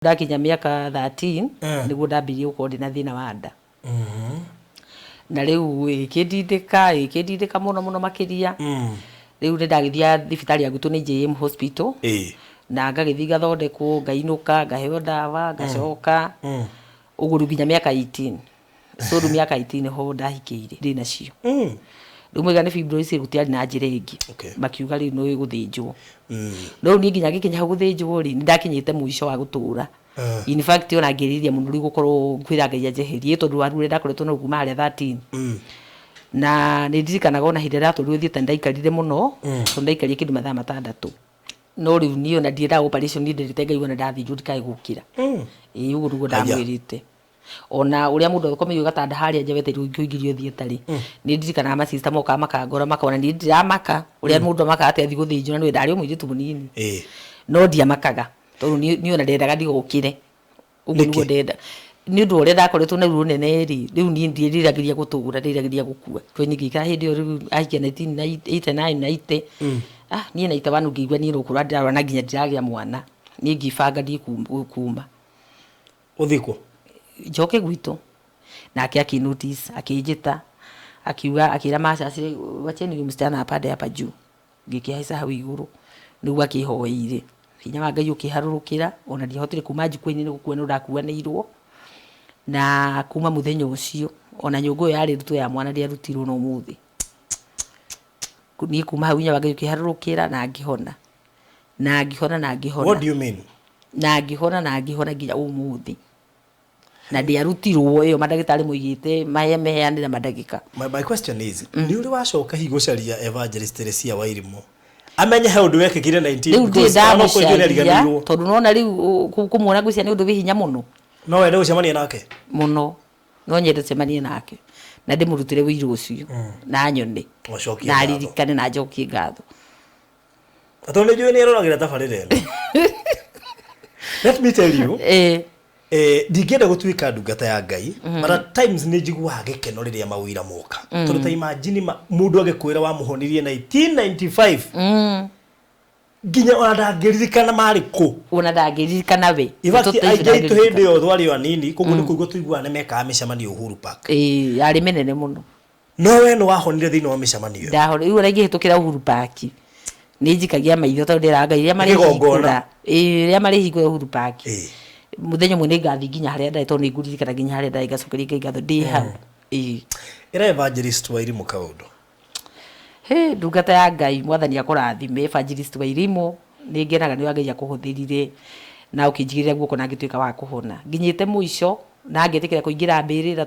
Ndakinya mĩaka 13 nĩguo ndambirie gũkorwo ndĩna thĩna wa nda. Na rĩu ĩkĩndindĩka, ĩkĩndindĩka mũno mũno makĩria. Rĩu nĩ ndagĩthiaga thibitarĩ ya gwitũ nĩ JM Hospital. Na ngagĩthiĩ ngathondekwo, ngainũka, ngaheo ndawa, ngacoka. Ũguo rĩu nginya mĩaka 18. So rĩu mĩaka 18 nĩho ndahikĩire ndĩnacio. Rĩu moiga nĩ fibroids gũtiarĩ na njĩra ĩngĩ. Makiuga rĩu nĩ gũthĩnjwo. No rĩu niĩ nginya ngĩkinya hau gũthĩnjwo rĩ, nĩ ndakinyĩte mũico wa gũtũra. In fact ona ngĩrirĩria mũno rĩu gũkorwo kwĩra Ngai anjeherie tondũ waru ũrĩa ndakoretwo naguo kuma harĩa 13. Na nĩ ndirikanaga ona hĩndĩ ĩrĩa ndatwarirwo theatre nĩ ndaikarire mũno, tondũ ndaikarire kĩndũ mathaa matandatũ. No rĩu niĩ ona ndiendaga operation niĩ nderĩte Ngai ona ndathĩnjwo ndikae gũkĩra. Ĩĩ ũguo nĩguo ndamwĩrĩte. Ona ũrĩa mũndũ akomeirwo gatanda harĩa nja wetereirwo kũingĩrio theatre rĩ, nĩ ndirikanaga ma sister mokaga makangora makona niĩ ndiramaka, ũrĩa mũndũ amakaga atĩ athiĩ gũthĩnjwo na nĩũĩ ndarĩ o mũirĩtu mũnini. No ndiamakaga tondũ niĩ ona ndendaga ndigokĩre. Ũguo nĩguo ndenda. Nĩ ũndũ wa ũrĩa ndakoretwo na ruo rũnene rĩ, rĩu niĩ ndieriragĩria gũtũra, nderiragĩria gũkua. Tondũ niĩ ngĩikara hĩndĩ ĩyo rĩu ahikia 1989, 90, ah niĩ 91 ngĩigua niĩ no kũrwara ndĩrarwara na nginya ndiragĩa mwana. Niĩ ngĩbanga thiĩ kuma. Ũthiĩ kũ? Njoke gwitũ. Nake akĩ notice, akĩnjĩta, akiuga, akĩra macacĩ, wacheni huyu msichana apande hapa juu. Ngĩkĩhaica hau igũrũ, nĩguo akĩhoeire. Hinya wa Ngai ũkĩharũrũkĩra, ona ndiahotire kuma njukua-inĩ nĩ gũkuanĩrwo ndakuanĩirwo. Na kuma mũthenya ũcio, ona nyũngũ ĩyo yarĩ nditũ ya mwana ndĩarutirwo ona ũmũthĩ. Niĩ kuma hau hinya wa Ngai ũkĩharũrũkĩra na ngĩhona. Na ngĩhona na ngĩhona. What do you mean? Na ngĩhona na ngĩhona nginya ũmũthĩ. Na ndĩarutirwo ĩyo mandagĩtarĩ moigĩte meheanĩre mandagĩka. My question is, nĩ ũrĩ wacoka hihi gũcaria Evangelist Teresia Wairimũ amenye he ũndũ wekĩkire 19 Rĩu ndirĩ because ona okorwo ithuĩ ndamũcaria nĩariganĩirwo. tondũ nona rĩu kũmuona ngwĩciria nĩ ũndũ wĩ hinya mũno. No wende gũcemania nake? Mũno. No nyende cemanie nake na ndĩmũrutĩre ũira ũcio na nyone Ũcokie na ngatho. aririkane na njokie ngatho. Na tondũ nĩ njũĩ nĩ eroragĩra tabarĩra ĩno. Let me tell you, ndingĩenda gũtuĩka ndungata ya Ngai, but at times nĩ njiguaga gĩkeno rĩrĩa maũira moka. Tondũ ta imagine mũndũ agĩkwĩra wamũhonirie 1995, nginya ona ndangĩririkana marĩ kũ. Ona ndangĩririkana we. In fact, Tũtaici aingĩ aitũ hĩndĩ ndangĩririkana. ĩyo twarĩ o anini, koguo nĩ kũigua tũiguaga nĩ mekaga mĩcemanio Uhuru Park. Ĩĩ, yarĩ mĩnene mũno. No we nĩ wahonire thĩinĩ wa mĩcemanio ĩyo. Ndahonire. Rĩu ona ingĩhĩtũkĩra Uhuru Park, nĩ njikagia maitho tondũ ndĩraga Ngai rĩrĩa Kĩgongona. marĩhingũra, ĩĩ, rĩrĩa marĩhingũra Uhuru Park, mũthenya ũmwe nĩ ngathiĩ nginya harĩa ndarĩ tondũ nĩ ngũririkana nginya harĩa ndarĩ ngacokeria Ngai ngatho ndĩ hau. Ĩĩ. Ĩra Evangelist Wairimu kaũndũ. Hĩ, ndungata ya Ngai, Mwathani akũrathime, Evangelist Wairimu, nĩ ngenaga nĩ ũrĩa Ngai akũhũthĩrire na ũkĩnjigĩrĩra guoko na ngĩtuĩka wa kũhona. Nginyĩte mũico na ngetĩkĩra kũingĩra mbĩrĩra.